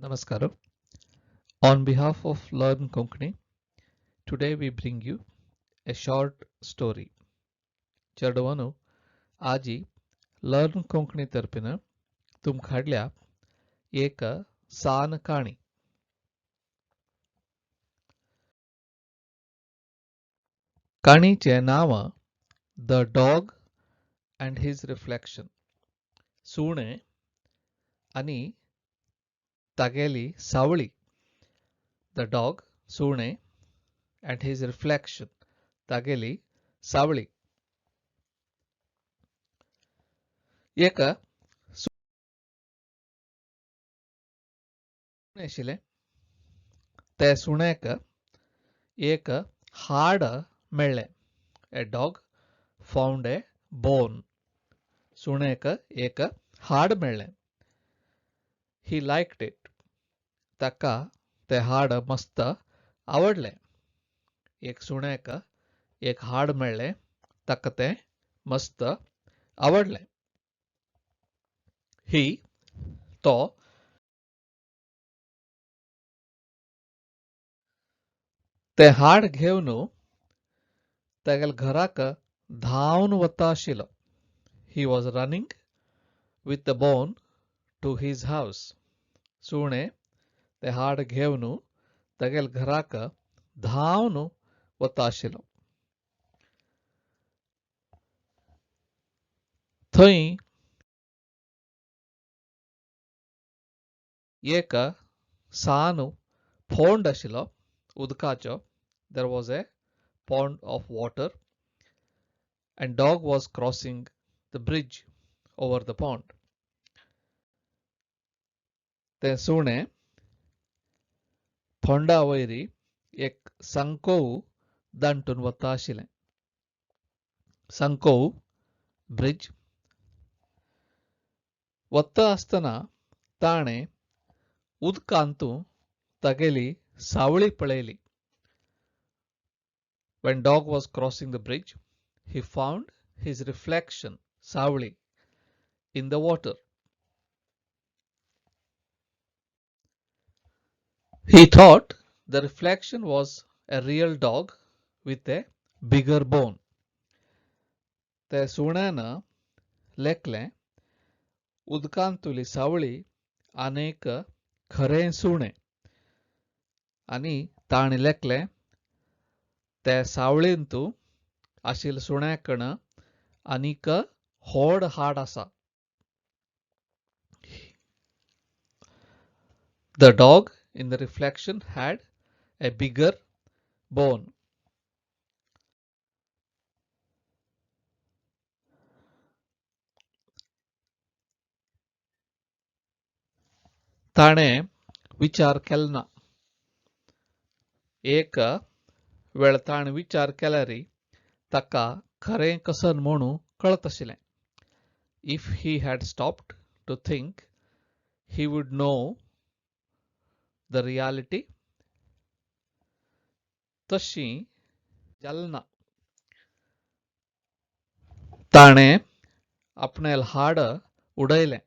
Namaskaram. On behalf of Learn Konkani, today we bring you a short story. चेडवानो, आजी learn Konkani तर्फेन तुमकां एक सान काणी. काणीचें नांव the dog and his reflection. सुणें आनी तागेली सावळी. The dog सुणें अँड his reflection तागेली सावळी. एक सुणें आशिल्लें. ते सुण्याक एक हाड मेळ्ळें. A dog found a bone. सुण्याक एक हाड मेळ्ळें. He liked it. ताका ते हाड मस्त आवडलें. एक सुण्याक एक हाड मेळ्ळें, ताका तें मस्त आवडलें. ही तो तें हाड घेवन तागेल्या घराक धांवन वता आशिल्लो. He was running with the bone to his house. सुणें तें हाड घेवन तागेल्या घराक धांवन वता आशिल्लो. थंय एक सान फोंड आशिल्लो उदकाचो. There was a pond of water and dog was crossing the bridge over the pond. तें सुणें फोंडा वयर एक सांकोव दांटून वता आशिल्लें. सांकोव ब्रिज वता आसतना ताणें उदकांत तागेली सावळी पळयली. When dog was crossing the bridge, he found his reflection, Savli, in the water. He thought the reflection was a real dog with a bigger bone. ते सुण्यान लेखलें उदकांतुली सावळी आनेक खरें सुणें. आनी ताणें लेखलें ते सावळेंतू आशिल्ल्या सुण्याकण आनीक होड हाड आसा. The dog in the reflection had a bigger bone. ताणें विचार केलो ना. एक वेळ ताणें विचार केल्यार ताका खरें कसन म्हणून कळत आशिल्लें. If he had stopped to think, he would know the reality. तशी जालें ना. ताणें आपणें हाड उडयलें.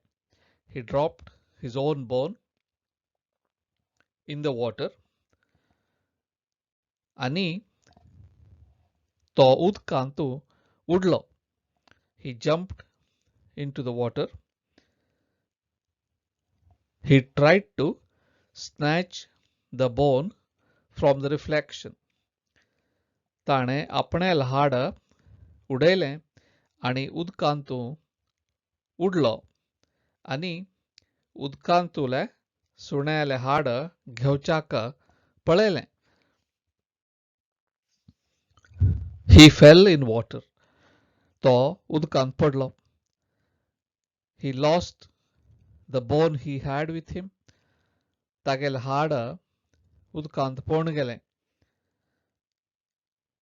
He dropped his own bone in the water. आनी तो उदकांत उडलो. He jumped into the water. He tried to snatch the bone from the reflection. ताणें आपणें हाड उडयलें आनी उदकांत उडलो आनी उदकांतुलें सुण्यालें हाड घेवच्याक पळयलें. He fell in water. तो उदकांत पडलो. He lost the bone he had with him. तागेलें हाड उदकांत पोवन गेलें.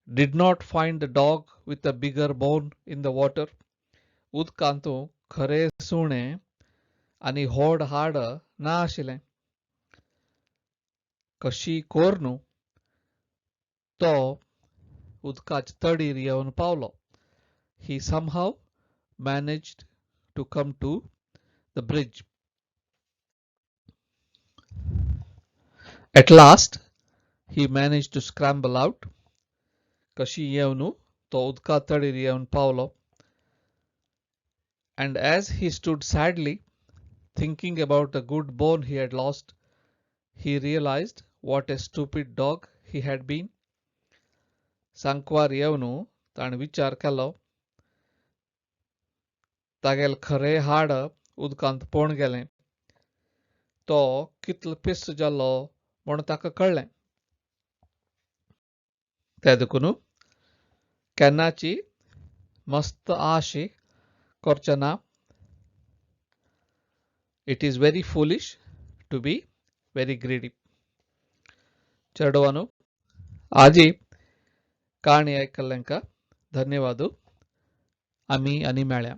Did not find the dog with a bigger bone in the water. उदकांत खरें सुणें आनी होड हाड ना आशिल्लें. कशी कोर्न तो उदकाच्या तडीर येवन पावलो. He somehow managed to come to the bridge. At last he managed to scramble out. कशी येवन तो उदका तडीर येवन पावलो. And as he stood sadly thinking about the good bone he had lost, he realized what a stupid dog he had been. Sankvar येवन ताणें विचार केलो, तागेलें खरें हाड उदकांत पोण गेलें. तो कितलो पिस जालो म्हूण ताका कळ्ळें. ते देखून केन्नाची मस्त आशी करचें ना. It is very foolish to be very greedy. चेडवानू, आजी काणी आयकल्ल्यांका धन्यवाद. आमी आनी मेळ्या.